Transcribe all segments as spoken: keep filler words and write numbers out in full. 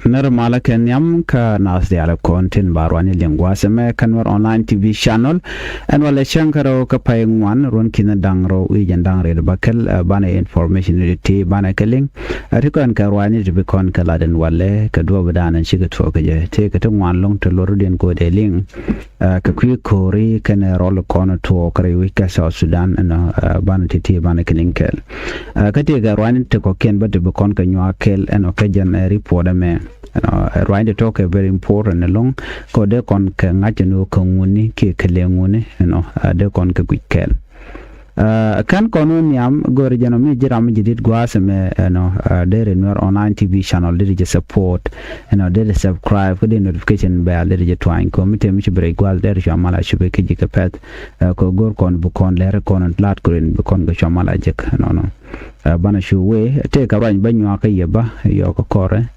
Nɛr malä kɛ nhiam kä naath diaal kɔn tin ba ruani liŋ gua̱a̱th ɛmɛ kä Nuɛr Online T V channel. Ɛn walɛ cäŋ kä rɛw kä pay ŋuan ruɔ̱n ki̱n da̱ŋ rɛw wi̱i̱ jɛn da̱ŋ rɛw ba kɛl, ɛ, banɛ information ni ti banɛ kɛ liŋ. Ɛ, ti kɔn kɛ ruani ti bi kɔn kɛ lat ɛn walɛ kɛ duɔ̱ɔ̱p dan ɛn cikɛ tuɔɔk kɛ jɛ. Tëëkɛ ti ŋuan lɔ̱ŋ ti luɔr rudiɛn kɛ wä dee liŋ. Ɛ, kɛ kui̱ ko̱ri kɛnɛ rɔl kɔn tuɔɔk rɛy wi̱c kä South Sudan ɛnɔ, ɛ, banɛ ti̱ti̱ banɛ kɛ liŋ kɛɛl. Ɛ, kä tëëkɛ ruani ti kɔ̱kiɛn bä ti bi kɔn kɛ nyuak kɛɛl ɛnɔ kä jɛn, ɛ, report ɛmɛ. Ɛnɔ, ɛ, ruani ti tɔ̱ kɛ very important ɛlɔ̱ŋ kɛ dee kɔn kɛ ŋa̱c ɛnɔ kɛ ŋuni kiɛ kɛ lɛ ŋuni ɛnɔ, ɛ, dee kɔn kɛ guic kɛɛl. Ɛ, kän kɔn wä nhiam go̱o̱ri jɛn ɔ mi ji̱ ram mi ji̱ di̱t gua̱a̱th ɛmɛ ɛnɔ, ɛ, deri Nuɛr Online T V channel deri jɛ support ɛnɔ deri subscribe kä deri notification bell deri jɛ tuany kɔ mi te mi ci bi rɛy gua̱a̱th deri cua mal a cupi kä ji̱ kɛ pɛth. Ɛ, kɛ go̱o̱r kɔn bi kɔn lɛr kɔn laat kɛ rin bi kɔn kɛ cua mal a jek ɛnɔnɔ. Ɛ, banɛ cu wee tëëkɛ ruany bä nyuakä yɛ bä yɔɔkä kɔrɛ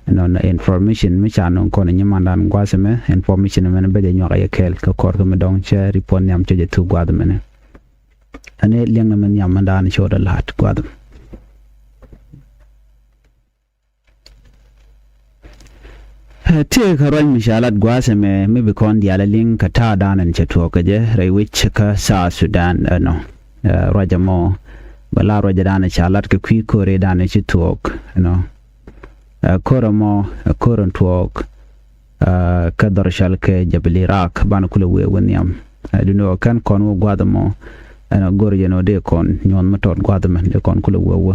ɛnɔnɔ information mi ca nɔŋ kɔn nyimandan gua̱a̱th ɛmɛ information ɛmɛn bä jɛ nyuakä yɛ kɛɛl kɛ kɔr kɛ mi dɔ̱ŋ cɛ report nhiam cɛ jɛ thuk gua̱a̱th ɛmɛnɛ. Ɛn ɛ liɛŋ ni mi nhiam mi da̱a̱n cot ɛ la̱a̱t gua̱a̱th ɛmɛ. Ɛ, tëëkɛ ruac mi ca lat gua̱a̱th ɛmɛ mi bi kɔn diaal ɛ liŋ kɛ ta̱a̱ da̱a̱n ɛn cɛ tuɔɔk kɛ jɛ rɛy wi̱c kä South Sudan ɛnɔ. Ɛ, ruac ɛmɔ bɛ la ruac ɛ da̱a̱n ca lat kɛ kui̱ ko̱ri da̱a̱n ci tuɔɔk ɛnɔ. Ɛ, ko̱r ɛmɔ ɛ ko̱r ɛn tuɔɔk, ɛ, kä dhɔr cɔal kɛ Jabal Iraq banɛ kulɛ wee wä nhiam. Ɛ, duundɛ ɣöö kän kɔn wä gua̱a̱th ɛmɔ ɛn a go̱r jɛn ɣöö dee kɔn nyuɔ̱th mi tɔt gua̱a̱th ɛmɛ dee kɔn kulɛ wee wä.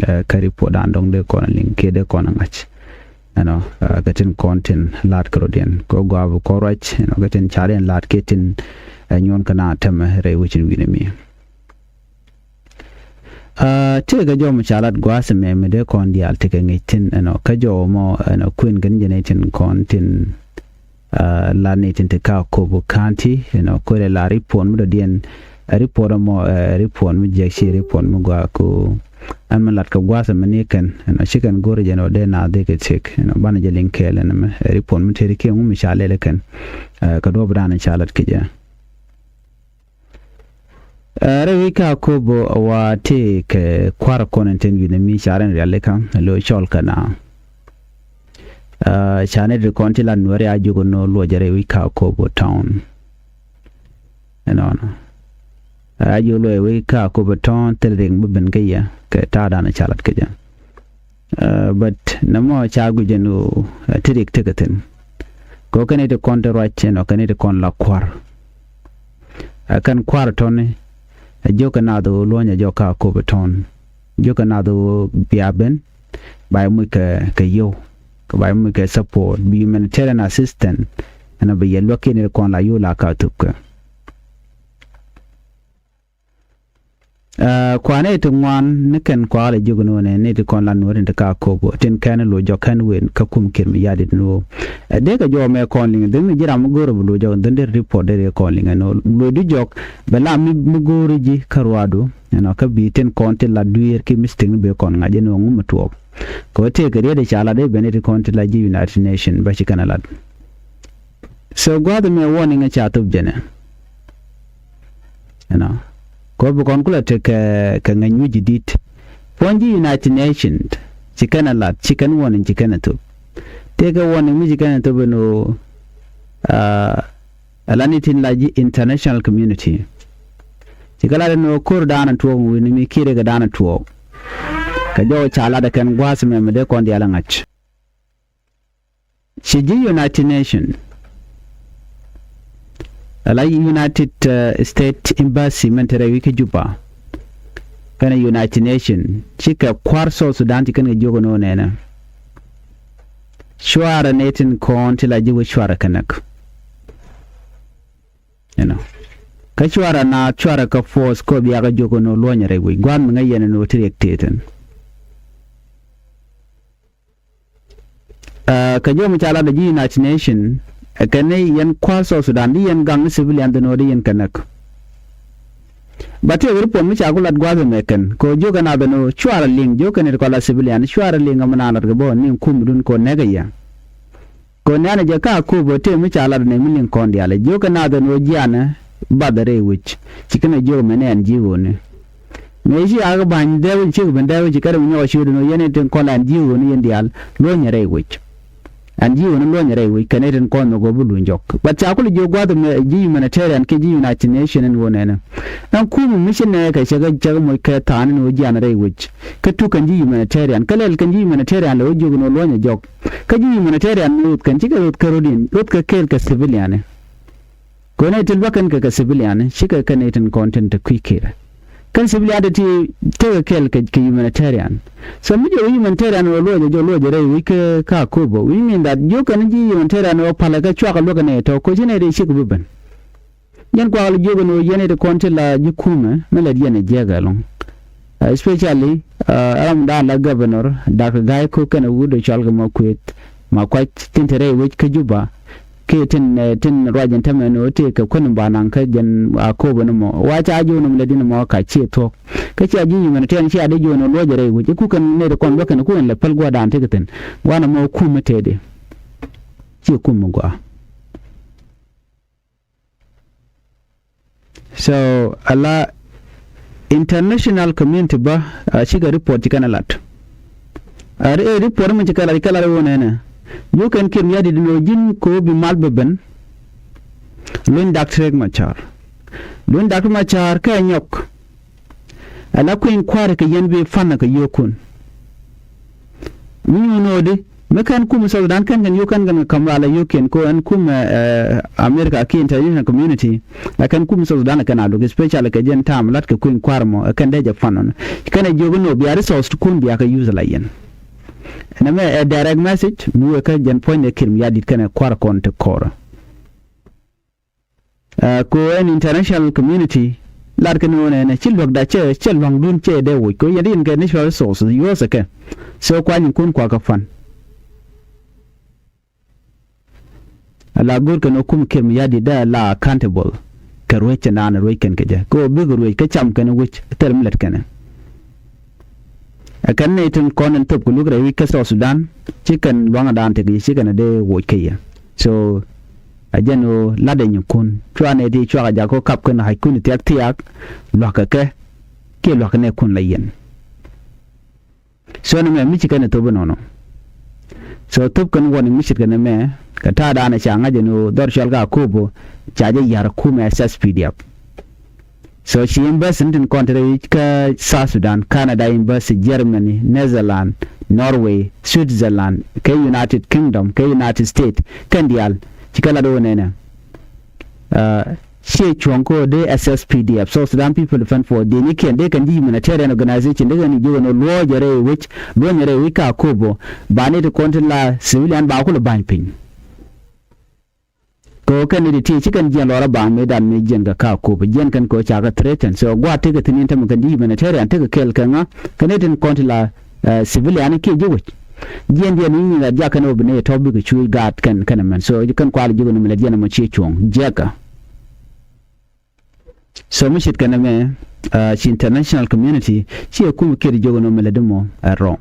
Ɛ, kä report dan dɔ̱ŋ dee kɔn a liŋ kiɛ dee kɔn a ŋa̱c. Ɛnɔ, ɛ, kɛ tin kɔn tin la̱a̱t kɛ rɔ̱diɛn kɛ ɣöö gua̱a̱th kɔn ruac ɛnɔ kɛ tin ca riɛn la̱a̱t kiɛ tin, ɛ, nyuɔ̱n kɛ na tɛmɛ rɛy wecin wi̱nɛ mi. Ɛ, tëëkɛ jɔw mi ca lat gua̱a̱th ɛmɛ mi dee kɔn diaal tekɛ ŋi̱c thi̱n ɛnɔ kä jɔw mɔ ɛnɔ kuën kɛn jɛ ni tin kɔn tin, ɛ, lat ni tin te ka Akobo County ɛnɔ kuël ɛ la report mi dɔ̱diɛn, ɛ, report ɛmɔ, ɛ, report mi jiɛk ci report mi gɔaa ko ɛn mi lat kɛ gua̱a̱th ɛmɛ ni kɛn ɛnɔ ci kɛn go̱r jɛ ni ɔ dee naath dee kɛ thiek ɛnɔ banɛ jɛ liŋ kɛɛl ɛn ɛmɛ, ɛ, report mi tëëri kiɛ ŋu mi ca lɛl ɛ kɛn, ɛ, kɛ duɔ̱ɔ̱p dan ca lat kɛ jɛ. Ɛ, rɛy wi̱c kä Akobo wa tëëkɛ kua̱r kɔn ɛn tin wi̱nɛ mi ca rɛn rialikä lo̱c cɔl kɛ na. Ɛ, ca ni ti kɔn ti la Nuɛri a jiök ɛn ɣöö luɔcɛ rɛy wi̱c kä Akobo town. Ɛnɔnɔ. Ɛ, a jiök luɔcɛ wi̱c kä Akobo town thil riɛk mi ben kä yɛ kɛ ta̱a̱ dan ca lat kɛ jɛ. Ɛ, but nɛmɔ ca guic ɛn ɣöö, ɛ, ti rik tekɛ thi̱n. Kɛ ɣöö kɛn i̱ ti kɔn ti ruac ɛnɔ kɛn i̱ ti kɔn la kua̱r. Ɛ, kɛn kua̱r tɔ̱ni ɛ jiök kɛ nath ɣöö luɔ̱nyɛ jɔk kä Akobo town. Jiök kɛ nath ɣöö bia ben ba yɛ muc kɛ, kɛ yio̱w. Kɛ ba yɛ muc kɛ support bi humanitarian assistance. Ɛnɔ bi yɛ luäk kiɛn i̱ ti kɔn la yio̱w la ka thupkɛ. Ɛ, kuanɛ ti ŋuan ni kɛn kualɛ jiök ni wä nɛ ni ti kɔn la Nuɔ̱ri ti ka Akobo tin kɛn lo̱c jɔk kɛn wen kä kum Kiir Mayardit ni wä. Ɛ, dee kɛ jɔw mɛ kɔn liŋ dhin mi ji̱ ram mi go̱o̱r bi lo̱c jɔk dhin dee report dee kɔn liŋ ɛn wä lo̱c di jɔk bɛ la mi, mi go̱o̱r ji̱ kä ruaadu ɛnɔ kä bi tin kɔn ti la dueer ki mistik ni bee kɔn ŋa̱c ɛn wä ŋu mi tuɔɔk. Kɛ wä tëëkɛ riet i̱ ca la dee ben i̱ ti kɔn ti la ji̱ United Nation bä ci kɛn a lat. So gua̱a̱th mi warning ca thop jɛnɛ. You know. Kɔ bi kɔn kulɛ tekɛ kɛ ŋäc wi̱c ji̱ di̱t. Puɔ̱ny ji̱ United Nations ci kɛn a lat ci kɛn warning ci kɛn a thop. Tekɛ warning mi ci kɛn a thop ɛn ɣöö, ah, a la ni tin la ji̱ international community. Ci kɛ lat ɛn ɣöö ko̱r da̱a̱n a tuɔɔk wi̱ni mi kiɛ rikɛ da̱a̱n a tuɔɔk. Kɛ jɔw ca lat ɛ kɛn gua̱a̱th mɛmɛ dee kɔn diaal a ŋa̱c. Ci ji̱ United Nation ala United, uh, State Embassy mɛn te rɛy wi̱c kä Juba kɛnɛ United Nation ci kɛ kua̱r South Sudan ci kɛn kɛ jiök ɛn ɣöö nɛnɛ cuarɛ ni tin kɔn ti la ji̱ wä cuarɛ kɛ näk. You know. Kä cuarɛ na cuarɛ kɛ force kɔ biakä jiök ɛn ɣöö luɔ̱nyɛ rɛy wi̱c gua̱n mi ŋäc yɛn ɛn ɣöö ti riɛk tëë thi̱n. Ɛ, kɛ jɔw mi ca lat ɛ ji̱ United Nation ɛ kɛn ni yɛn kua̱r South Sudan di yɛn gaŋ ni civilian dhin ɣöö di yɛn kɛ näk. Ba tëëk report mi ca ku lat gua̱th ɛmɛ kɛn kɛ ɣöö jiök kɛ nath ɛn ɣöö cuarɛ liŋ jiök kɛn i̱ ti kɔn la civilian cuarɛ liŋ ɛmɛ naan lat kɛ bä ɣöö niŋ kum dun kɛ ɣöö nɛk ɛ yɛ. Kɛ ɣöö nɛ̈nɛ jɛ ka Akobo tëë mi ca lat ɛ nɛy mi liŋ kɔn diaal ɛ jiök kɛ nath ɛn ɣöö jianɛ bath ɛ rɛy wi̱c ci kɛn ɛ jiök ɛmɛ nɛn ji̱ ɣööni. Mëë ci yak ba̱ny dɛɛk wi̱c ciek ben dɛɛk wi̱c ci kɛn ɛ mi nyɔk ɛ ciötdun ɣöö yɛn in tin kɔn la ɛn ji̱ ɣööni yɛn diaal luɔ̱nyɛ rɛy wi̱c. Ɛn ji̱ ɣän luɔ̱ny rɛy wec kɛn itin kɔn nhök ɣöö bi luny jɔk. But ca kulɛ jiök gua̱a̱th ɛmɛ ji̱ humanitarian kiɛ ji̱ United Nation ɛn ɣöö nɛnɛ. Ɛn kumɛ mi ci nɛɛkɛ cɛ kɛ cɛ kɛ moc kɛ tha̱a̱n ɛn ɣöö jian rɛy wec. Kä tuk kɛn ji̱ humanitarian kä lɛl kɛn ji̱ humanitarian lɛ ɣöö jiök ɛn ɣöö luɔ̱nyɛ jɔk. Kä ji̱ humanitarian mi ɣöth kɛn cikɛ ɣöth kä rɔ̱diɛn ɣöth kɛ kɛɛl kɛ civilian. Könɛ ti luäk kɛn kɛ kɛ civilian cikɛ kɛn itin kɔn tin te kui̱ kir. Kɛn civilian ti ti tekɛ kɛɛl kɛ kɛ humanitarian. So mi jɛ humanitarian wä luɔcɛ jɛ luɔcɛ rɛy wi̱c kä kä Akobo. Wi̱c min that jiök kɛn ji̱ humanitarian wä palɛ kɛ cuakɛ luäk kɛn ɛ tɔ̱ koci nɛ ti cik bi ben. Yɛn kuak lɛ jiök kɛn wä yɛn iti kɔn ti la ji̱ kumɛ mi lɛt yɛn ɛ jiɛk ɛlɔ̱ŋ. Especially ram dan la governor Doctor Gai Kok kɛn a wut a cɔal kɛ ma kueth ma kuac tin te rɛy wec kä Juba. Kiɛ tin tin ruac in tämɛ ni wä tëë kɛ kuän in ba naŋ kä jɛn a ko̱o̱p in mɔ wa ca ji̱ wä ni mɔ lɛ din mɔ ka ciɛ thuɔ̱k. Kä cia ji̱ humanitarian cia dee ji̱ wä ni luɔc rɛy wec iku kɛn nɛy ti kɔn luäk kɛn iku in lɛ päl gua̱a̱r dan tekɛ thi̱n gua̱a̱r ni mɔ kumɛ tëëdi. Ciɛ kumɛ gua̱a̱r. So ala international community bä a cikɛ report ci kɛn a lat. A report mi ci kɛ lat ci kɛ lat wun ɛnɛ. Yuk kɛn Kiir Mayardit ni wä ji̱n ko bi mal bɛ ben. Luny Dak Riek Machar. Luny Dak Riek Machar kɛ nyɔk. Ala kui̱ny kua̱ri kɛ yɛn bi fanɛ kɛ yio̱o̱kun. Mi nyuun ɣöödi mi kɛn kum South Sudan kɛn kɛn yio̱o̱k kɛn kɛn kɛ ka̱m ral a yio̱o̱kiɛn ko ɛn kum America ki international community. Ɛ kɛn kum South Sudan ɛ kɛn a duk especially kɛ jɛn ta̱a̱m lat kɛ kui̱ny kua̱r mɔ ɛ kɛn dee jɛ fanɔn. Kɛn ɛ jiök ni ɣöö bia resource kun bia kɛ use la yɛn. Ɛn ɛmɛ ɛ direct message mi wee kä jɛn puɔ̱nydɛ Kiir Mayardit kɛn ɛ kua̱r kɔn ti kɔrä. Ko ɛn international community lar kɛ ni wä nɛnɛ ci luäk da cɛ cɛ luaŋdun cɛ dee woc ko yɛn rin kɛ natural resources yuɔth kɛ. So kuany kun kua kɛ pan. Ala go̱r kɛn wä kum Kiir Mayardit dee la accountable kɛ ruec cɛ naan ruec kɛn kɛ jɛ ko bik ruec kä cam kɛn wec thil mi lɛt kɛn. Ɛ kɛn ni tin kɔn in thop kɛ luk rɛy wi̱c kä South Sudan ci kɛn luaŋdan tek ci kɛn dee woc kä yɛ. So a jɛn ɣöö latdɛ nyikun cuanɛ ti cuakɛ jak kä kap kɛn hackun thiak thiak lua̱kä kɛ kiɛ lua̱kä nɛ kun la yɛn. So ni mɛ mi ci kɛn thop inɔnɔ. So thop kɛn warning mi ci kɛn mɛ kɛ ta̱a̱ da̱a̱n ca ŋa̱c ɛn ɣöö dhɔr cual ka kopo ca jɛ ya̱r kumɛ S S P D F. So ci embassy ni tin kɔn te rɛy kä South Sudan, Canada embassy, Germany, Netherlands, Norway, Switzerland, kɛ United Kingdom, kɛ United States kɛn diaal ci kɛ lat wä nɛnɛ. Ciɛ cuɔ̱ŋ kä dee S S P D F, South Sudan People Defense Force, dee ni kiɛn dee kɛn ji̱ humanitarian organization dee kɛn ji̱ wä ni luɔ̱ɔ̱c rɛy wec luɔ̱ɔ̱c rɛy wec ka kopo ba ni ti kɔn tin la civilian ba kulɛ ba̱ny piny. Kɛ ɣöö kɛn ni ti ti ci kɛn jiɛn lɔrä baŋ mëëdan mëë jiɛn kɛ ka ko̱p jiɛn kɛn kɛ ɣöö ca kɛ threaten. So gua̱a̱t tekɛ thi̱n in tämɛ kɛn ji̱ humanitarian tekɛ kɛɛl kɛ ŋa kɛn ni tin kɔn ti la civilian kiɛ ji̱ wec. Jiɛn diɛn ni nyin la diak kɛn ɣöö bi ni tɔ̱ bikɛ cuuc gaat kɛn kɛn ɛmɛn. So kɛn kual ji̱ kɛn mi la jiɛn ɛmɔ ciɛ cuɔ̱ŋ jiɛkä. So mi ce̱tkɛ nɛmɛ ci international community ci ɛ kum kiɛt jiök ɛn ɣöö mi lätdi mɔ ɛ wrong.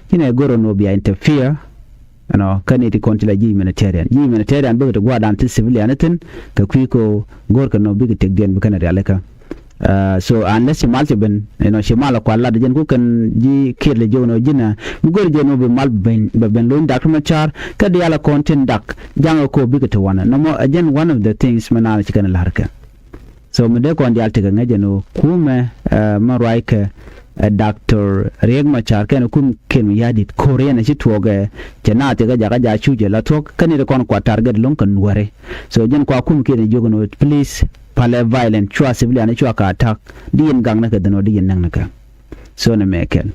Ci nɛ go̱r ɛn ɣöö bia interfere ɛnɔ kä ni ti kɔn ti la ji̱ humanitarian. Ji̱ humanitarian bikɛ ti gua̱a̱rdan ti civilian thi̱n kɛ kui̱ kɛ ɣöö go̱rkɛ ɛn ɣöö bikɛ tëkdiɛn bi kɛn rialikä. So unless ci mal cɛ ben ɛnɔ ci mal ɛ kual lat jɛn ku kɛn ji̱ kiɛt lɛ jiök ɛn ɣöö ji̱n ɛ mi go̱r jɛ ɛn ɣöö bi mal bɛ ben lo̱ny dak ti ma ca̱r kä diaal ɛ kɔn tin dak ja̱ŋ ɛ ko̱o̱p bikɛ ti wanɛ nɔmɔ ɛ jɛn one of the things mi naan ci kɛn la̱rkɛ. So mi dee kɔn diaal tekɛ ŋäcɛ ni kumɛ mi ruackɛ Doctor Riek Machar kɛnɛ kum Kiir Mayardit ko̱r yɛn ci tuɔɔkɛ cɛ naath cɛ kɛ jakä ja cucɛ la thuɔ̱k kä ni ti kɔn kua target lo̱ŋ kɛ nuäri. So jɛn kua kum Kiir ni jiök ni please palɛ violent cua civilian cua ka attack di yɛn gaknɛ kɛ dhin wä di yɛn näknɛ kɛ. So ni mɛ kɛl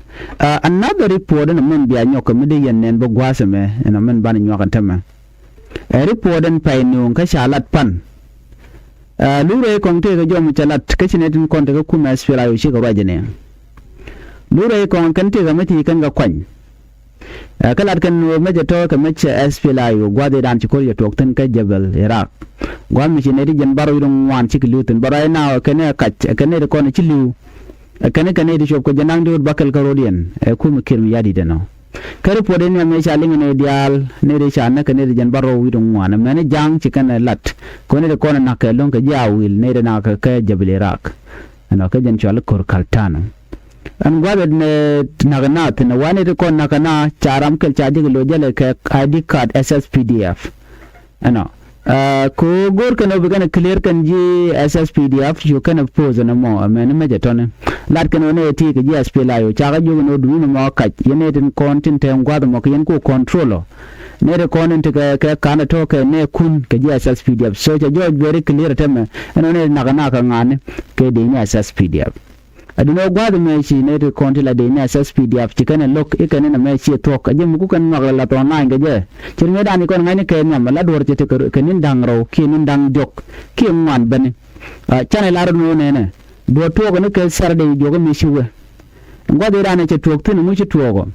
another report ni mɛn bia nyɔk kɛ mi di yɛn nɛn bä gua̱a̱th ɛmɛ ɛn mɛn banɛ nyuak ɛn tämɛ. Ɛ report ɛn pɛy nööŋ kä ca lat pan. Ɛ lurɛ kɔŋ tëëkɛ jɔm cɛ lat kä ci nɛ tin kɔn tekɛ kum S P L A-IO cikɛ ruac ɛnɛ. Lurɛ kɔŋ kɛn tëëkɛ mɛ ti kɛn kɛ kuany. Ɛ kä lat kɛn mɛ jɛ tɔ̱ kɛ mɛ cɛ S P L A-IO gua̱th idan ci ko̱r jɛ tuɔɔk thi̱n kä Jebel Iraq. Gua̱th mi ci nɛ ti jɛn bar wi̱r ŋuan cikɛ li̱w thi̱n bar ruac na kɛn ɛ kac kɛn ɛ ti kɔn ci li̱w. Ɛ kɛn ɛ kɛn ɛ ti cuɔp kɛ jɛ naŋ di wut bakɛl kä ro̱diɛn ɛ kum Kiir Mayardit ɛnɔ. Kä report in yam ëë ca liŋ ni diaal ni ri ca näk ni ri jɛn bärɔw wi̱i̱ ti ŋuan mɛn ja̱a̱ŋ ci kɛn lat kɔn ni ri kɔn nak kɛ lo̱ŋ kɛ ji̱ a wil ni ri nak kɛ jɛbil Irak. Ɛnɔ kɛ jɛn cual kor kaltan. Ɛn gua̱th ɛ nɛ nakä na thi̱n ɛ wanɛ ti kɔn nakä na ca ram kɛl ca jek lo̱c jälɛ kɛ I D card S S P D F. Ɛnɔ. Ɛ, kɛ ɣöö go̱o̱r kɛn ɣöö bi kɛn ɛ clear kɛn ji̱ S S P D F cu kɛn ɛ poth ɛn ɛmɔ ɛmɛn mecɛ tɔ̱ni. Lat kɛn ɣöö nɛ ɛ ti kɛ ji̱ S P L A I O cakä jiök ɛn ɣöö duŋni mɔ kac yɛn nɛ tin kɔn tin tɛm gua̱th ɛmɔ kɛ yɛn ku control ɔ. Nɛ ti kɔn tin ti kɛ kɛ ka̱n ɛ tɔ̱ kɛ nɛ kun kɛ ji̱ S S P D F. So cɛ jɔɔc very clear ɛ tɛmɛ ɛn ɣöö nɛ ti nakä na kɛ ŋa̱ni kɛ dee ni S S P D F. Aduno gua̱a̱th mɛ ci nɛ ti kɔn ti la dee ni S S P D F ci kɛn ɛ lo̱k i̱ kɛn in ɛmɛ ci thuɔ̱k a jɛ mi ku kɛn ŋɔak la la tɔ̱ɔ̱n la̱a̱ny kɛ jɛ. Cir mi dan ikɔn ŋa̱cni kɛ nhiam la duɔ̱r ci ti kɛ ni da̱ŋ rɛw kiɛ ni da̱ŋ diɔ̱k kiɛ ŋuan beni. Canɛ lar ni wä nɛnɛ duɔ̱r tuɔɔk ni kɛ Saturday juɔk mi ci wee. Gua̱a̱th iran ɛ cɛ tuɔɔk thi̱n ŋu ci tuɔɔk ɔ.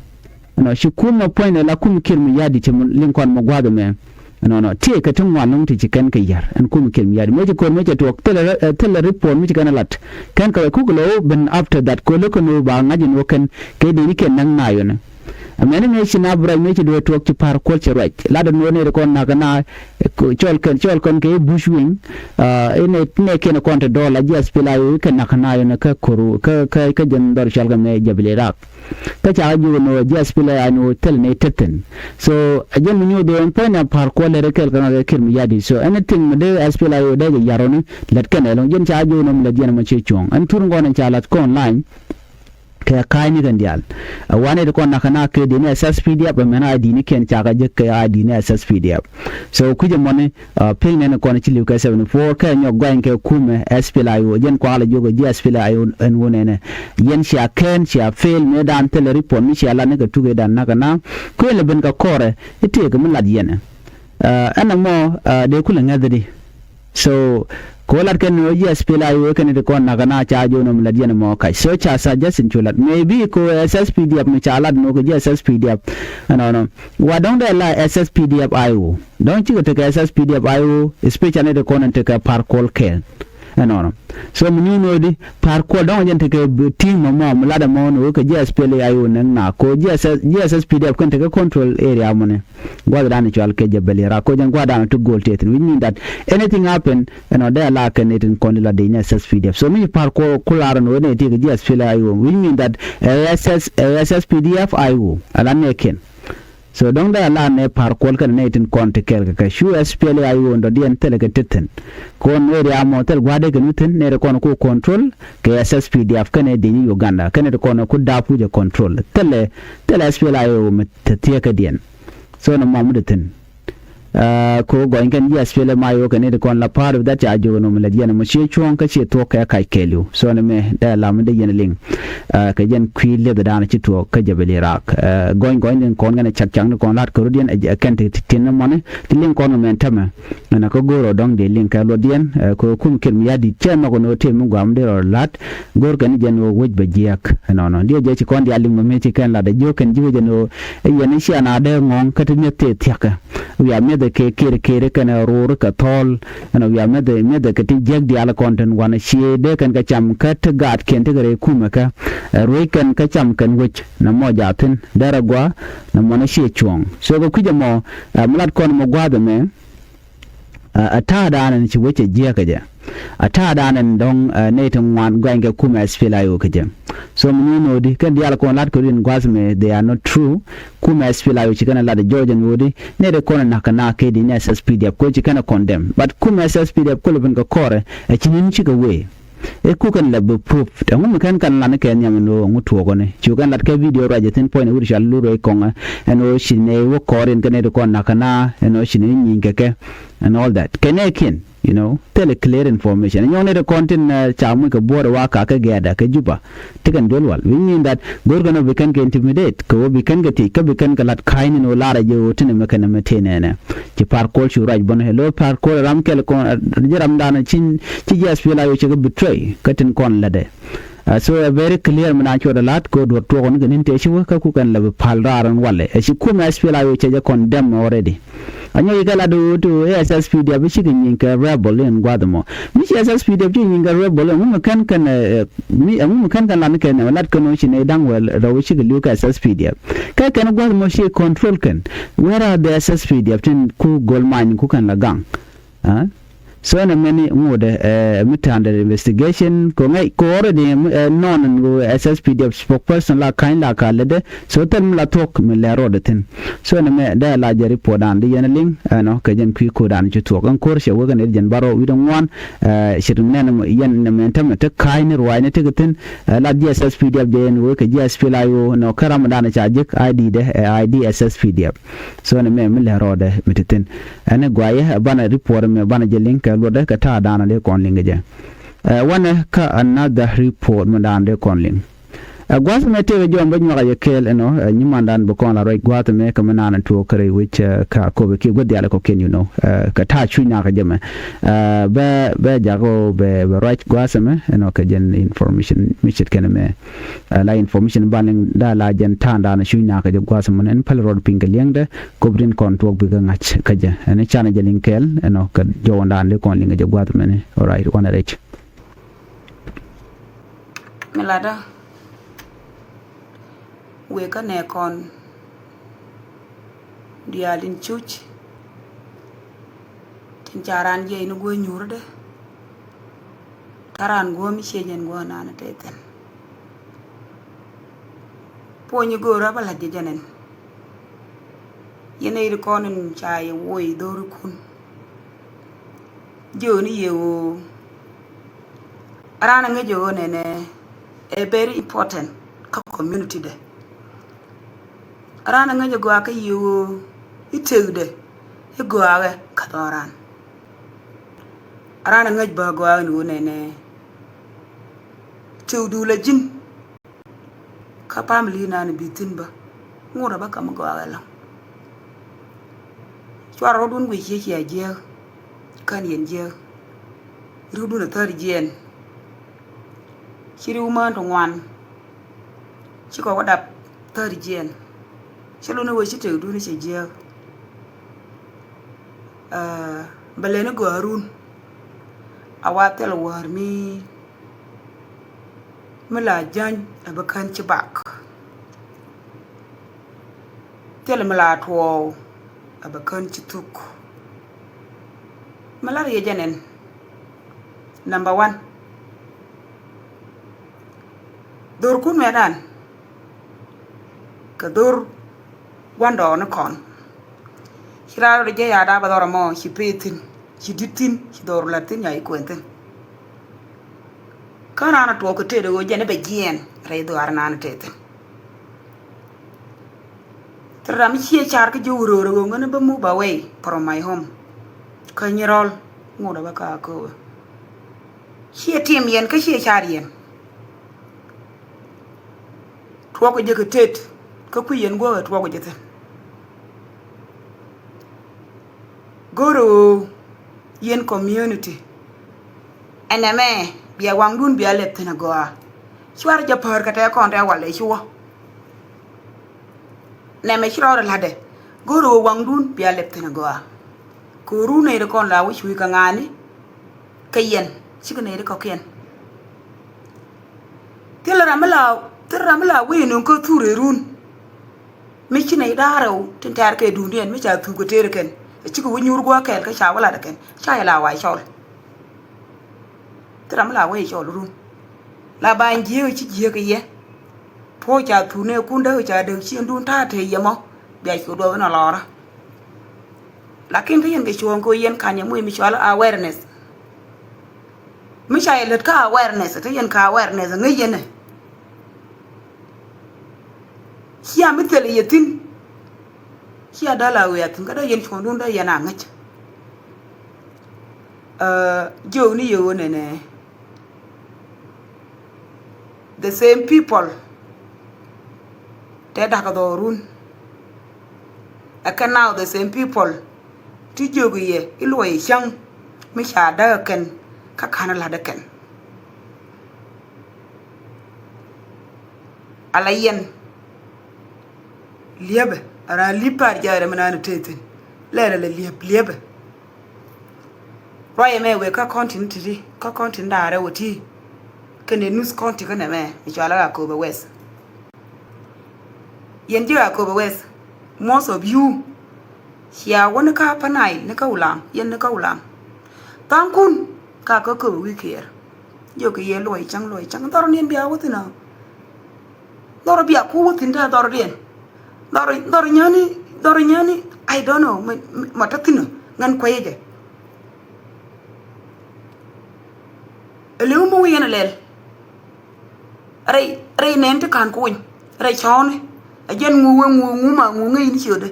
Ɛnɔ ci kumɛ puɔ̱nydɛ la kum Kiir Mayardit ci liŋ kɔn mɛ gua̱a̱th ɛmɛ. Ɛnɔnɔ tiee kɛ ti ŋuan lo̱ŋ ti ci kɛn kɛ yär ɛn kum Kiir Mayardit mëë ci ko̱r mëë cɛ tuɔɔk thilɛ thilɛ report mi ci kɛn ɛ lat. Kɛn kɛ wɛ kuk lɛ wä ben after that kɛ wä lä kɛn wä ba ŋa̱c ɛn wä kɛn kɛ dee ni kɛn näk na yɔnɛ. Ɛmɛni mëë ci na bi ruac mëë ci duee tuɔɔk ci pa̱r kuɔl cɛ ruac lat ɛn wä nɛy ti kɔn nakä na cɔl kɛn cɔl kɔn kɛ bush wing. Inɛ inɛ kiɛn kɔn ti dɔɔl a jiath pil a yo̱o̱ kɛn nakä na yɔnɛ kä ko̱r kä kä kä jɛn dhɔr cɔal kɛ mɛ jɛ bi li rak. Kä ca jiök ɛn ɣöö jiath pil ɛ an ɣöö thil ni tethin. So a jiɛn mi nyuuth ɣöö ɛn puɔ̱ny ni a pa̱r kuɔl lɛr ɛ kɛl kɛ ŋa̱th ɛ Kiir Mayardit. So anything mi dee S P L A I O dee jɛ yar ɣöni lät kɛn ɛlɔ̱ŋ jiɛn ca jiök ɛn ɣöö mi lät yɛn ɛmɔ ciɛ cuɔ̱ɔ̱ŋ ɛn thur ŋɔn ɛn ca la̱th kɔn lany. Kɛ ka̱a̱cni kɛn diaal ɛ wanɛ ti kɔn nakä na kɛ dee ni S S P D F ɛmɛn a dee ni kɛn cakɛ jek kɛ a dee ni S S P D F. So kui̱c ɛmɔni Pi̱i̱n nɛn kɔn ci li̱w kɛ seventy four kɛ nyɔk gɔany kɛ kumɛ S P L A I O jɛn kuak la jiök ji̱ S P L A I O ɛn wun ɛnɛ. Yɛn cia kɛn cia fail mëë dan thilɛ report mi cia lat ni kɛ tugedan nakä na kuël lɛ ben kɛ kɔrɛ i̱ tëëk mi lat yɛn. Ɛn ɛmɔ dee kulɛ ŋäthädi. So kɛ wä lat kɛn ni wä ji̱ S P L A I O kɛn ti kɔn nakä na ca jiök nɔm lat yɛn ɛmɔ kac so ca suggestion cu lat maybe kɛ wä S S P D F mi ca lat ni wä kɛ ji̱ S S P D F. Ɛnɔnɔ wa dɔ̱ŋ dee la S S P D F I O. Dɔ̱ŋ cikɛ tekɛ S S P D F I O especially ti kɔn in tekɛ pa̱r kuɔl kɛɛl. Ɛnɔnɔ so mi nyuun ɣöödi pa̱r kuɔl dɔ̱ŋ jɛn tekɛ team mɔmɔ mi lat ɛmɔ ni ɣöö kɛ ji̱ S P L A I O nɛŋ na ko ji̱ S S P D F kɛn tekɛ control area mɔni. Gua̱th dan cual kɛ jɛ bɛl irak ko jɛn gua̱th dan ti go̱o̱l tëë thin which mean that anything happen ɛnɔ dee ala kɛn itin kɔn ila dee ni S S P D F so mi pa̱r kuɔl kular ni ɣöö ni ti kɛ ji̱ S P L A I O which mean that ɛ S S ɛ S S P D F I O ala nɛ kɛn. So dɔ̱ŋ dee a la nɛ pa̱r kuɔl kɛn nɛ tin kɔn ti kɛɛl kɛ kɛ cu S P L A I O in dɔ̱diɛn thilɛ kɛ ti thi̱n. Kɔn nɛ ri amɔ thil gua̱dɛ kɛ nu thi̱n nɛ ri kɔn ku control kɛ S S P D F kɛnɛ di̱ny Uganda kɛnɛ ti kɔn ku dap wi̱cɛ control thilɛ thilɛ S P L A I O mi te thieekädiɛn. So nɛ mɔ mi ti thi̱n. Ko gɔny kɛn ji̱ S P L A I O kɛn nɛ ti kɔn la pa̱r wi̱ that ca jiök nɔ mi lɛ diɛn mɔ cie cuɔ̱ɔ̱ŋ kä cie thuɔ̱k kɛ kac kɛɛliw. So nɛ mɛ dee la mi dee yɛn liŋ. Kɛ jɛn kui̱ lieth dan ci tuɔɔk kä jɛ bi li raak. Gɔny gɔny ni kɔn kɛn cak cak ni kɔn la̱t kɛ rut yɛn kɛn ti tin ni mɔni ti liŋ kɔn mɛn tämɛ. Ɛn a kä go̱o̱r ɔ dɔ̱ŋ dee liŋ kɛ luɔt yɛn kɛ kum Kiir Mayardit cɛ nhɔk ni wä tëë mi guam dee rɔ la̱t. Go̱o̱r kɛn jɛn wä wec bɛ jiɛk ɛnɔnɔ diɛ jɛ ci kɔn diaal liŋ mɛ mi ci kɛn lat ɛ jiök kɛn ji̱ wec ɛn wä. Yɛn i̱ cia na dee ŋɔ̱ŋ kä ti mi̱eth tëë thia̱kɛ. Wiaa mi̱eth kɛ Kiir Kiir kɛn ɛ ro̱o̱r kɛ thɔɔl. Ɛn wiaa mi̱eth mi̱eth kɛ ti jiäk diaal kɔn tin wanɛ cie dee kɛn kɛ cam kä ti gaatkiɛn ti kɛ rɛy kumɛ kɛ. Ɛ ruec kɛn kä cam kɛn wec nɛ mɔ jaa thi̱n derɛ gua nɛ mɔnɛ cie cuɔ̱ɔ̱ŋ. So kɛ kui̱c ɛmɔ mi lat kɔn mɔ gua̱a̱th ɛmɛ. Ɛ ta̱a̱ daanɛ ni ci wec ɛ jiäkä jɛ. Ɛ ta̱a̱ daanɛ ni dɔ̱ŋ nɛy ti ŋuan gɔanykɛ kumɛ S P L A I O kä jɛ. So mi ni no̱o̱di kɛn diaal kɔn lat kɛ rin gua̱th mɛ they are not true. Kumɛ S P L A I O ci kɛn lat ɛ jɔɔc ɛn ɣöödi nɛy ti kɔn ɛ na̱k kɛ na̱k kɛ di ni S S P D F kɛ ci kɛn ɛ condemn but kumɛ S S P D F kɔl ɛ ben kɛ kɔrɛ ɛ ci ni ni cikɛ wee. Ɛ kukɛn lɛ bi proof ɛŋu mi kɛn kan lan kɛ nhiam ɛn ɣöö ɛŋu tuɔɔkɔni cu kɛn lat kɛ video ruac ɛ thi̱n puɔ̱ny ɛ wut cal lur ɛ kɔŋɛ. Ɛn ɣöö ci nɛ wä kɔɔr in kɛ nɛ ti kɔn nakä na ɛn ɣöö ci nɛ nyieny kɛ kɛ and all that kɛ nɛ kiɛn. You know thilɛ clear information nyɔŋ nɛ ti kɔn tin ca muc kɛ buɔ̱ɔ̱r ɛ wa kakä gɛɛda kɛ Juba. Ti kɛn duel wal which mean that go̱o̱r kɛn ɔ bi kɛn kɛ intimidate kɛ wä bi kɛn kɛ thiec kä bi kɛn kɛ lat ka̱ny ni ni wä lar ɛ jɛ wä ti ni mɛ kɛn mɛ tëë nɛnɛ. Ci pa̱r kuɔl cu ruac bɔn ɛ lo̱ pa̱r kuɔl ram kɛl kɔn ji̱ ram dan ci ci ji̱ S P L A I O cɛ kɛ betray kä tin kɔn lätdɛ. So ɛ very clear mi na cuɔt ɛ la̱t kɛ duɔ̱r tuɔɔk ni kɛ ni̱n tëë ci wä kä kukɛn lɛ bi pa̱l raar ɛn walɛ ɛ ci kumɛ S P L A I O cɛ jɛ condemn already. Anyɔk ikɛ lat ɣöö ti ɣöö S S P D F bi cikɛ nyieny kɛ rebel in gua̱th ɛmɔ. Mi ci S S P D F cikɛ nyieny kɛ rebel ɛŋu mi kɛn kɛn ɛ mi ɛŋu mi kɛn kɛn lat ni kɛn ɛ lat kɛn ɣöö ci nɛy da̱ŋ wɛl rɛw cikɛ li̱w kɛ S S P D F. Kɛ kɛn gua̱th ɛmɔ ci control kɛn. Where are the S S P D F tin ku gold mine ku kɛn la gaŋ? So ɛn ɛmɛni ŋotdɛ, eh, mi ta̱a̱ndɛ investigation kɛ ŋäc kɛ already, eh, nɔn ɛn ɣöö S S P D F spokesperson la ka̱ny la ka lätdɛ. So thil mi la thuɔ̱k mi lɛ rɔɔdɛ thi̱n. So ɛn ɛmɛ dee la jɛ report dan di yɛn liŋ, eh, ɛnɔ kɛ jɛn kui̱ ko̱dan ci thuɔ̱k. Ɛn ko̱r cɛ wek ɛn ɛ jɛn bärɔw wi̱cdɛ ŋuan, eh, ci ri nɛn yɛn ɛn ɛmɛ tämɛ te ka̱ny ni ruaacni tekɛ thi̱n, eh, la ji̱ S S P D F jɛ yɛn wek kɛ ji̱ S P L A I O, nɔ kä ram dan ca ji̱k I D dɛ, eh, I D S S P D F. So ɛn ɛmɛ mi lɛ rɔɔdɛ mi te thi̱n. Ɛn ɛ guayɛ, eh, banɛ report ɛmɛ banɛ jɛ liŋ kɛ luɔtdɛ kɛ ta̱a̱ daanɔ dee kɔn liŋ kɛ jɛ. Eh, wanɛ kä another report mi daanɔ dee kɔn liŋ. Eh, gua̱th ɛmɛ tëëkɛ jɔm bä nyuak a yɛ kɛɛl ɛnɔ, eh, nyimandan bi kɔn la ruac gua̱th ɛmɛ kɛ mi naan tuɔɔk kɛ rɛy wec, eh, kä Akobo kiɛ gua̱th diaal kɔ̱kiɛn, you know, eh, kɛ ta̱a̱ cuc nakä jɛ mɛ. Eh, bɛ, bɛ jakä bɛ, bɛ ruac gua̱th ɛmɛ ɛnɔ kɛ jɛn information mi ce̱tkɛn ɛmɛ. Eh, la information ban liŋ da la jɛn ta̱a̱ndan cuc nakä jɛ gua̱th ɛmɛ ɛn päl rɔɔd piny kɛ liɛŋdɛ. Kop rin kɔn tuɔɔk bikɛ ŋa̱c kä jɛ. Ɛn canɛ jɛ liŋ kɛɛl ɛnɔ kɛ jɔwändan dee kɔn liŋ kɛ jɛ gua̱th ɛmɛni. All right, wanɛ rɛc. Mi latdä wëë kä nɛ kɔn diaal in cuc tin ca raan jiɛc ni guä nyuurdä. Ta̱ra̱n guɔ̱ɔ̱m i̱ ciec ɛn guɔ̱ɔ̱n naan ɛ tɛth thi̱n. Puɔ̱ny i̱ göörä bä la̱t jɛ jɛn ɛn. Yɛn ɛ iri kɔn in ca yɛ woc dho̱rikun. Jiööni yɛ ɣöö raan ɛ ŋäc ɛ ɣöö nɛnɛ ɛ very important kä community dɛ. Raan ɛ ŋäc ɛ gɔaa kä yɛ ɣöö i̱ tëkdɛ i̱ gɔaaɛ kä dhɔran. Raan ɛ ŋäc bä gɔaa ni ɣöö nɛnɛ tëkdu la ji̱n. Kä pamili naan bi thi̱n bä ŋot a bä ka̱m gɔaa ɛlɔ̱ŋ. Cuarɛ rɔ̱dun guic ciɛ cia jiääk. Kän yɛn jiääk. Ri̱wdun a thäri jiɛɛn. Ci ri̱w mään ti ŋuan. Cikɛ wä dap thäri jiɛɛn. Ci luni wee ci tëkdun ci jiääk. Aa, bɛ lɛni gɔaa run. A wa thil wäär mi mi la jäny a bɛ kän ci bak. Thil mi la tuɔɔk a bɛ kän ci thuk. Mi la riecä nɛn. Number one. Dhorkun mɛtdan kɛ dhor gua̱ndɔɔŋnikɔn. Ci raan rɔ jɛ ya̱a̱ da̱a̱ bä dhɔr ɛmɔ ci pee thi̱n, ci di̱t thi̱n, ci dhɔr la̱t thi̱n, nya̱a̱ ci kuɛn thi̱n. Kä raan a tuɔɔk kɛ tëëdɛ ɣöö jɛn i̱ bɛ jiɛɛn rɛy dhuaar naan tëë thi̱n. Thil ram mi ciɛ car kä ji̱ wuröörä ɣöö ŋäni bä move away from my home. Kä nyirɔl ŋot a bä kä Akobo. Ciɛ tim yɛn kä ciɛ car yɛn. Tuɔɔk jɛ kɛ tet kä kui̱ yɛn guɔ̱k ɛ tuɔɔk jɛ thi̱n. Go̱rɛ ɣöö yɛn community ɛnɛ mɛ bia waŋdun bia lɛp thi̱n a gɔaa. Cuarɛ jɛ päär kɛ tɛɛ kɔn tɛɛ walɛ ci wä. Nɛmɛ ci rɔɔdɛ la̱tdɛ go̱o̱r ɣöö waŋdun bia lɛp thi̱n a gɔaa. Kɛ ɣöö run nɛy ti kɔn la wi̱c wi̱i̱ kɛ ŋa̱a̱ni kɛ yɛn cikɛ nɛy ti kɔ̱kiɛn. Thil ram mi la, thil ram mi la wi̱i̱ nöŋ kä thur ɛ run. Mi ci nɛy da̱a̱r rɛw tin tɛ̈r kɛ duundiɛn mi ca thuk kɛ tëër kɛn. Ɛ cikɛ wi̱c nyuur gua̱a̱k kɛɛl kä ca wä lat ɛ kɛn ca yɛ la wa̱a̱ cɔl. Thil ram mi la wee cɔl run. La ba in jiääk ci jiääk yɛ. Puɔ̱ ca thunɛ kun däk ca däk ciëŋdun ta̱a̱ te yɛ mɔ. Bia cu duɔth in a lɔrä. Lakin kä yɛn kɛ cuɔ̱ɔ̱ŋ kɛ yɛn kan yɛ muc mi cɔal awareness. Mi ca yɛ lät kä awareness te yɛn kä awareness ŋäc yɛn ɛ. Cia mi thil yɛ thi̱n. Cia däl a wee a thi̱n kä dee yɛn cuɔ̱ɔ̱ŋdun dee yɛn a ŋäc. Ɛ, jiök ni yɛ ɣöö nɛnɛ. The same people. Tɛ da̱k dhɔrun. Ɛ kɛn now the same people. Ti jiök yɛ i̱ luɔc cäŋ mi ca däk kɛn kä ka̱n la̱t kɛn. Ala yɛn. Liepɛ, a raan liep pa̱a̱r ja̱a̱rɛ mi naan tëë thi̱n. Lɛɛrɛ lɛ liep, liepɛ. Ruacɛ mɛ wëë kä county ni ti̱ti̱, kä county ni da̱a̱rɛ wä ti. Kɛnɛ Nuth County kɛnɛ mɛ mi cɔalɛ Akobo West. Yɛn ji̱ Akobo West, most of you, cia wä ni kä Upper Nile ni kä Ulam, yɛn ni kä Ulam. Tha̱a̱ŋkun ka kä köpɛ wi̱i̱ kiɛɛr. Jiök kɛ yɛ luɔc cäŋ, luɔc cäŋ. Dhɔr niɛn bia wä thi̱n ɔ. Dhɔr bia ku wä thi̱n, te dhɔr diɛn. Dhɔr, dhɔr nyäni, dhɔr nyäni. I don't know. Mɛ, mɛ, mɛ te thi̱n ɔ. Ŋän kuecä jɛ. Ɛ li̱w mi wi̱i̱ yɛn ɛ lɛl. Rɛy, rɛy nɛn ti ka̱n kuny. Rɛy cɔɔni. Ɛ jɛn ŋu wee ŋu, ŋu ma ŋu ŋäc ni ciötdɛ.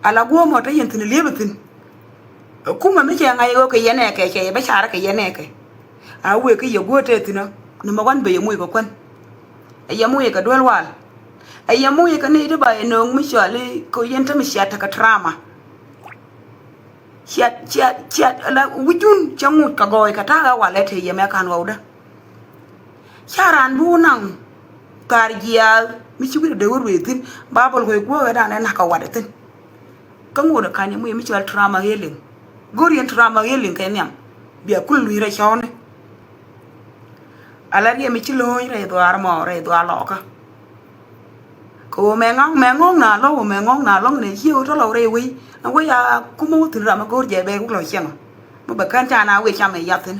Ala guɔ̱ɔ̱mɔ te yɛn thi̱n liepɛ thi̱n. Kumɛ mi cɛ ŋa̱c ɣöö kɛ yɛn ɛ kɛ cɛ yɛ bä carä kɛ yɛn ɛ kɛ. A wëë kä yɛ guäär te thi̱n ɔ ni mɛ wan bɛ yɛ moc kɛ kuän. Ɛ yɛ moc kɛ duel wal. Ɛ yɛ moc kɛ ni ti ba yɛ nööŋ mi cɔal i̱ kɛ yɛn te mi cia tekɛ trauma. Ciat, ciat, ciat, ala wi̱cun cɛ ŋut kɛ gɔɔy kɛ ta̱a̱ ɣä walɛ te yɛ mɛ ka̱n ɣɔwdä. Ca raan bi wä naŋ thaar jiaath mi ci wi̱cdɛ dee wä ruëë thi̱n. Babɛl kɔc guɔ̱ɔ̱kɛ dan ɛ na̱k kɛ watdɛ thi̱n. Kä ŋot ɛ ka̱n yɛ muc mi cɔal trauma healing. Go̱r yɛn trauma healing kɛ nhiam. Bia kul luc rɛy cɔɔni. Ala riɛm mi ci lo̱o̱ny rɛy dhuaar mɔ rɛy dhuaar lɔɔkä. Kɛ ɣöö mɛ ŋɔ̱ŋ, mɛ ŋɔ̱ŋ na lɔ̱ŋ, mɛ ŋɔ̱ŋ na lɔ̱ŋ nɛ cie ɣöö tɔ̱ lɔ rɛy wei. Ɛn wei a kumä wä thi̱n ram mi go̱r jɛ bɛ wä lɔ cieŋ. Mi bɛ kän ca na wec cam ɛ yath thi̱n.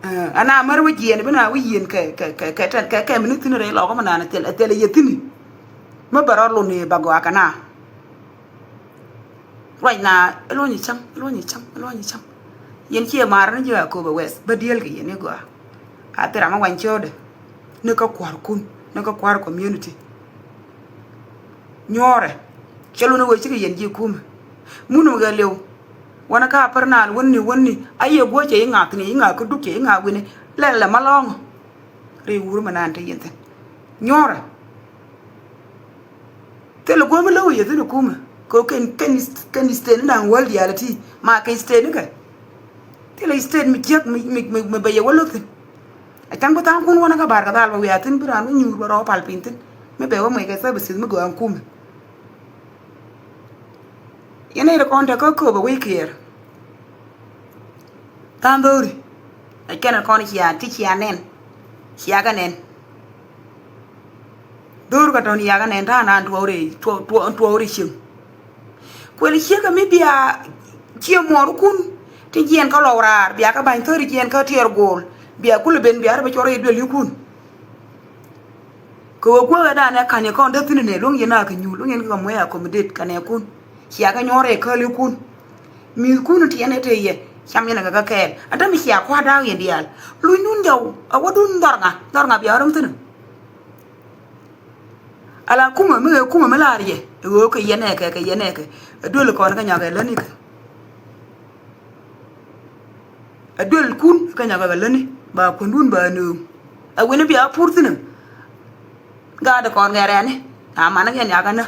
Ɛ, ana mär wä jiɛn bi na wä yieen kɛ, kɛ, kɛ, kɛ, kɛ, kɛ, kɛ mi ni thi̱n rɛy lɔkä mi naan thil, thil yɛ thi̱n. Mi bɛ rɔ lun i̱ ba gɔaa kɛ na. Ruac na, luɔ̱ny cäŋ, luɔ̱ny cäŋ, luɔ̱ny cäŋ. Yɛn ciɛ mar ni ji̱ a köpɛ wɛth, bä dieel kɛ yɛn i̱ gɔaa. A thil ram mi wany cio̱o̱dɛ. Ni kä kua̱rkun, ni kä kua̱r community. Nyuɔ̱ɔ̱rɛ. Cɛ lun i̱ wee cikɛ yɛn ji̱ kumɛ. Mun mi gɛ liw. Wänä ka pär naan wäni, wäni. A yɛ guɔ cɛ i̱ ŋa̱th ni, i̱ ŋa̱th kä duk cɛ, i̱ ŋa̱th wi̱ni. Lɛl lɛ ma lɔ̱ŋ. Ri wur mi naan te yɛn thi̱n. Nyuɔ̱ɔ̱rɛ. Thilɛ guɔ̱m i̱ lo̱k yɛ thi̱n i̱ kumɛ. Kɛ kɛn, kɛn, kɛn state ni da̱ŋ wäl diaal iti. Ma kɛ state ni kɛ. Thilɛ state mi jiäk mi, mi, mi, mi bɛ yɛ wä lo̱k thi̱n. A ca̱ŋ bi tha̱a̱ŋkun wänä kä bar kɛ dhal bä wiaa thi̱n bi raan wä nyuur bä rɔ pal piny thi̱n. Mi bɛ wä muec kɛ services mi gɔaa kumɛ. Yɛn nɛy ti kɔn te kä kööbä wec kiɛɛr. Tha̱a̱ŋ dho̱ri. Ɛ kɛn kɔn cia ti cia nɛn. Cia kɛ nɛn. Dho̱r kɛ tɔ̱n cia kɛ nɛn ta̱a̱ naan tuɔɔri, tuɔ-, tuɔ-, tuɔɔri cieŋ. Kuël ciek kɛ mi bia cie muɔɔrikun. Ti jiɛn kä lɔw raar bia kɛ ba̱ny thäri jiɛn kä tiɛɛr go̱o̱l. Bia kulɛ ben bia rɛ bɛ cɔr i̱ duel yikun. Kɛ ɣöö guäthɛ danɛ ka̱n yɛ kɔn dee thi̱n nɛ luäŋ yɛn a kɛ nyuul luäŋ yɛn kɛ kɛ muec accommodate kɛ nɛɛkun. Cia kɛ nyuɔ̱ɔ̱r ɛ käälikun. Mi̱i̱thkun tiɛn ɛ te yɛ cam yɛn ɛ kɛ kɛ kɛɛl. Ɛ dämi cia kua̱r da̱a̱k yɛn diaal. Lunydun jɔw ɛ wädun dhɔr ŋa, dhɔr ŋa bia ɣä rom thi̱n. Ala kumä mi ɣee kumä mi la̱r yɛ ɛ ɣöö kɛ yɛn ɛ kɛ, kɛ yɛn ɛ kɛ. Ɛ duel kɔn kä nyɔk ɛ läni kɛ. Ɛ duelkun kä nyɔk ɛ kɛ läni ba kuändun ba nööŋ. Ɛ wi̱ni bia pur thi̱n ɛ. Gaat kɔn ŋɛrɛni a man kɛn yakä nä.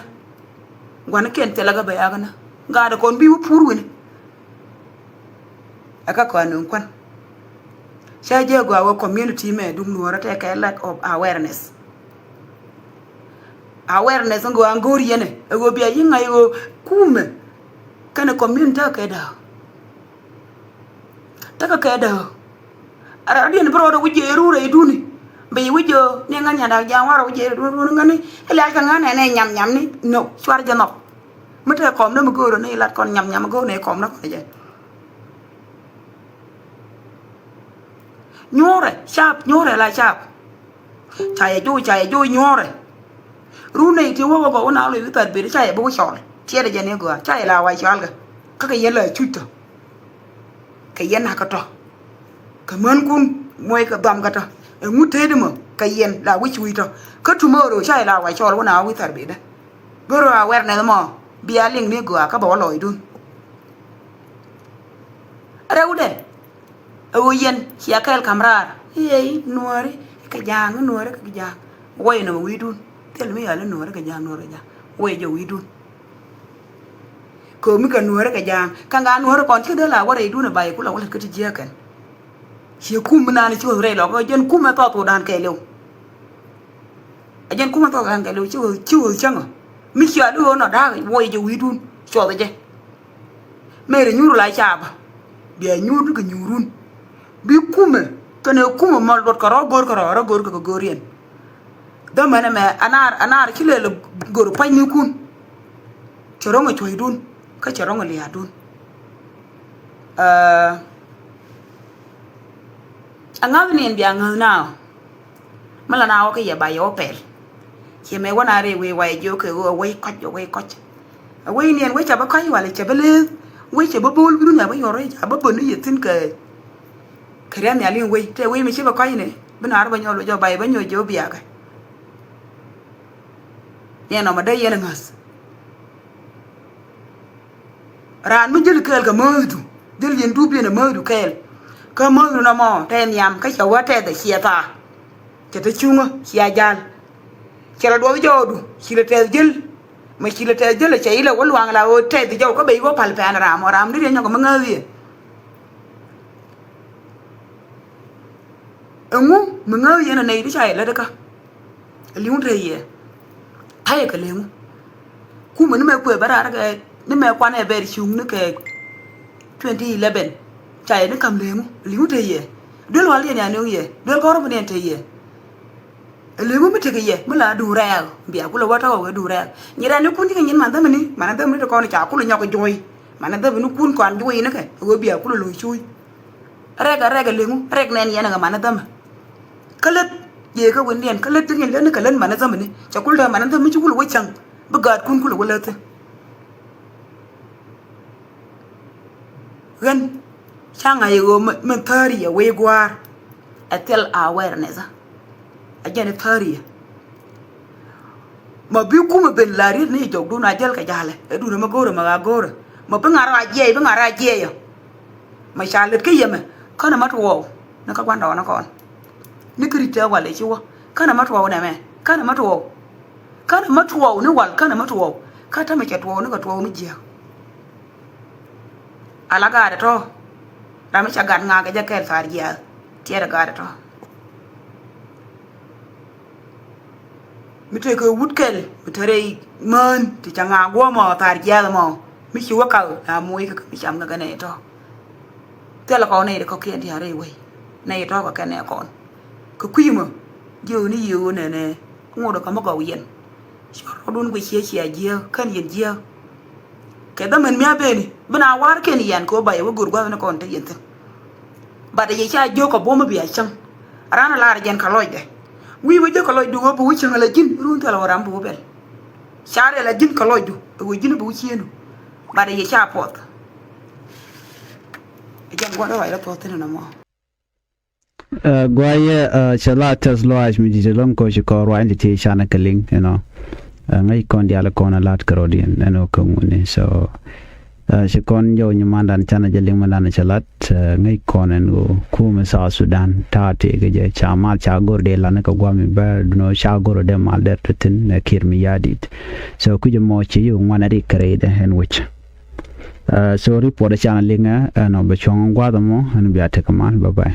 Gua̱n kɛn thilɛ kä bɛ yakä nä. Gaat kɔn bi wä pur wi̱ni. Ɛ kä kɔn nööŋ kuän. Cä jɛ gɔaa wä community mɛ duŋ nuɔrä tɛ kɛ lack of awareness. Awareness ŋɔ an go̱o̱r yɛnɛ ɛ ɣöö bia yi̱ ŋa̱c ɣöö kumɛ kɛnɛ community kɛ dääk. Tekɛ kɛ dääk. Radiɛn bi rɔɔdɛ wi̱c jɛ rurɛ iduni. Bi wi̱c jɛ ni ŋa̱n nyadak ja̱a̱ŋ warɛ wi̱c jɛ rurɛ ŋäni. Ilial kɛ ŋa̱n ɛn ɛ nyam nyam ni no cuar jɛ nhɔk. Mi tekɛ kɔm ni mi go̱o̱rɛ ni ilat kɔn nyam nyam go̱o̱r ni kɔm ni kɔn jɛ. Nyuɔrɛ cap, nyuɔrɛ la cap. Ca yɛ joc, ca yɛ joc nyuɔrɛ. Run nɛy ti wä wä gɔw wä na loc wi̱i̱ thar beri ca yɛ bi wä cɔl. Tiɛɛdɛ jɛ ni gɔaa ca yɛ la wa cɔal kɛ. Kä kɛ yɛn la cuc tɔ. Kɛ yɛn nakä tɔ. Kɛ mänkun muɔc kɛ dhɔm kä tɔ. Ɛŋu tëëdi mɔ kɛ yɛn la wi̱c wi̱i̱ tɔ. Kä tomorrow ca yɛ la wa cɔl wä na wi̱i̱ thar beri dä. Gör awareness mɔ bia liŋ ni gɔaa kä bɛ wä lɔcdun. Rɛwdɛ. Ɛ ɣöö yɛn cia kɛɛl ka̱m raar i̱ ɛ i̱ nuääri kɛ ja̱a̱ŋ i̱ nuääri kɛ ja̱a̱ŋ. Wä yɛn ɛ wi̱i̱dun thil mi yal i̱ nuääri kɛ ja̱a̱ŋ nuääri kɛ ja̱a̱ŋ. Wä yɛ jɛ wi̱i̱dun. Kɛ ɣöö mi kɛ nuääri kɛ ja̱a̱ŋ ka̱n gaa nuääri kɔn ci dee la wä rɛydun ɛ ba yɛ kulɛ wä lät kä ti jiääk kɛn. Ciɛ kum mi naan ci ɣöth rɛy lɔk ɛ jɛn kum ɛ thɔɔth ɣöödan kɛɛliw. Ɛ jɛn kumɛ thɔk ɛn kɛ liw ci ɣöö, ci ɣöö cäŋä. Mi cia di ɣöö nɔ da̱a̱k wä yɛ jɛ wi̱i̱dun cuɔth jɛ. Mëë rɛ nyuur la caapä. Bia nyuur di kɛ nyuurun. Bi kumɛ kɛnɛ kumɛ mal duɔt kɛ rɔ go̱r kɛ rɔ rɔ go̱r kɛ kɛ go̱r yɛn. Dhämɛnɛ mɛ anar, anar ci lɛl go̱r pa̱nynikun. Cɛ rɔ̱ŋ ɛ cuɔ̱cdun kä cɛ rɔ̱ŋ ɛ lia̱a̱dun. Aa, a ŋa̱th ni ɛn bia ŋäth naaw. Mi la naaw kä yɛ ba yɛ wä pɛl. Ciɛ mɛ wä na rɛy wee wa yɛ jiök kɛ ɣöö a wec kɔc, a wec kɔc. A wec ni ɛn wec ca bä kɔc walɛ ca bä leeth. Wec ca bä bo̱o̱l bi dun ca bä yɔr ca bä bön ni yɛ thi̱n kɛ. Kɛ ria̱n nhial in wec te wec mi ci bä kɔc ni bi naar bä nyɔl wec ɔ ba yɛ bä nyɔl jiök biakɛ. Ni ɛn ɔmɔ dee yɛn a ŋäth. Raan mi jäl kɛɛl kɛ määthdu, jäl yɛn dup yɛn ɛ määthdu kɛɛl. Kä määthdu nɔmɔ tɛth nhiam kä cɛ wä tɛth ɛ ciɛ thaa. Cɛ te cuŋä cia jal. Cɛ lɛ duɔth jɔɔdu ci lɛ tɛth jäl. Mɛ ci lɛ tɛth jäl ɛ cɛ ilɛ wä luaŋ la ɣöö tɛth jɔw kä ben i̱ wä pal pɛn ram ɔ ram ni riɛ nyɔk mi ŋääth yɛ. Ɛŋu mi ŋääth yɛn ɛ nɛy ti ca yɛ lät kä. Li̱w te yɛ. Ta̱yɛ kɛ leŋu. Kumɛ ni mɛ kuɛ bä raar kɛ ni mɛ kuanɛ bɛr cuŋ ni kɛ twenty eleven. Ca yɛ ni kam leŋu. Li̱w te yɛ. Duel wal yɛ ni anöŋ yɛ. Duel kɔr mi ni ɛn te yɛ. Leŋu mi tekɛ yɛ mi la duŋ rɛɛk. Bia kulɛ wä tɔk wä duŋ rɛɛk. Nyi rɛɛk ni kun cikɛ nyin man dhämɛ ni man dhämɛ ni te kɔn ca kulɛ nyɔk juɔy. Man dhämɛ ni kun kɔn juɔy ni kɛ wä bia kulɛ lo̱c cuuc. Rɛk a rɛk a leŋu rɛk nɛn yɛn a ŋa manɛ dhämɛ. Kä lät yee kä wi̱ndiɛn kä lät thi̱n lät ni kɛ lät manɛ dhämɛ ni cɛ kul dee manɛ dhämɛ mi ci wul wä cäŋ. Bi gaatkun kul wä lät thi̱n. Ɣän ca ŋa̱c ɣöö min thäri yɛ wec gua̱a̱r. Ɛ thil awareness. A jɛn i̱ thäriɛ. Ma bi kumɛ ben la riet ni jɔkdun a jäl kɛ ja̱lɛ ɛ dun ɛmɛ go̱rɛ mɛ ɣaa go̱rɛ. Ma bi ŋa̱r a jiɛc bi ŋa̱r a jiɛc ɔ. Ma ca lät kä yɛmɛ känɛ ma tuɔɔk ni kä gua̱ndɔɔŋnikɔn. Ni kɛ ri̱t tɛɛ wal ɛ ci wä känɛ ma tuɔɔk nɛmɛ känɛ ma tuɔɔk. Känɛ ma tuɔɔk ni wal känɛ ma tuɔɔk. Kä tämɛ cɛ tuɔɔk ni kɛ tuɔɔk mi jiääk. Ala gaat ɛ tɔ̱. Ram mi ca gat ŋa̱a̱k kɛ jɛ kɛɛl thaar jiaath. Tiɛɛt ɛ gaat ɛ tɔ̱. Mi tekɛ wut kɛl mi te rɛy mään ti ca ŋa̱a̱k guɔ̱ɔ̱mɔ thaar jiaath mɔ mi ci wä kak la moc kɛ mi cam kɛ kɛnɛ tɔ̱. Thilɛ kɔn nɛy ti kɔ̱kiɛn ti a rɛy wec nɛy tɔ̱ kɛ kɛnɛ kɔn. Kɛ kui̱ mɔ jiök ni yiëë ɣöö nɛnɛ ŋot ɛ kä mi gɔw yɛn. Cɔr rɔ̱dun guic ciɛ cia jiääk kän yɛn jiääk. Kɛ dhämɛn mi a beni bi na warkiɛn yɛn kɛ ɣöö ba yɛ wä go̱r gua̱thni kɔn te yɛn thi̱n. Bat yɛ ca jiök kɛ buɔ̱m mi bia cäŋ. Ran a lar jɛn kɛ lɔcdɛ wi̱i̱ wä jiök kɛ lɔcdu ɣöö bi wä cäŋ ala ji̱n run thil ɣöö ram bi wä bɛl. Ca rɛl a ji̱n kɛ lɔcdu ɛ ɣöö ji̱n bi wä ciëŋdu. Bat yɛ ca puɔth. Ɛ jɛn gua̱n rɔ ruac rɔ puɔth thi̱n nɔmɔ. Guayɛ cɛ la tɛth lɔaac mi di̱t ɛlɔ̱ŋ kɔ ci kɔn ruac ni ti canɛ kɛ liŋ ɛnɔ. Ŋäc kɔn diaal kɔn a la̱t kɛ rɔ̱diɛn ɛn ɣöö kä ŋuni. So ci kɔn jɔw nyimandan canɛ jɛ liŋ mɛndan cɛ la̱t ŋäc kɔn ɛn ɣöö kumɛ South Sudan ta̱a̱ tëëkɛ jɛ ca mal ca go̱r dee la̱t ni kɛ gua̱a̱m mi bɛr dunɔ ca go̱r dee mal dɛr tɔ thi̱n ɛ Kiir Mayardit. So kui̱c ɛmɔ ci yi ŋuan ɛ rik kɛ rɛydɛ ɛn wec. So report canɛ liŋ ɛ ɛn ɔ bɛ cuɔ̱ŋ gua̱a̱th ɛmɔ ɛn bia tekɛ mal. Bye bye.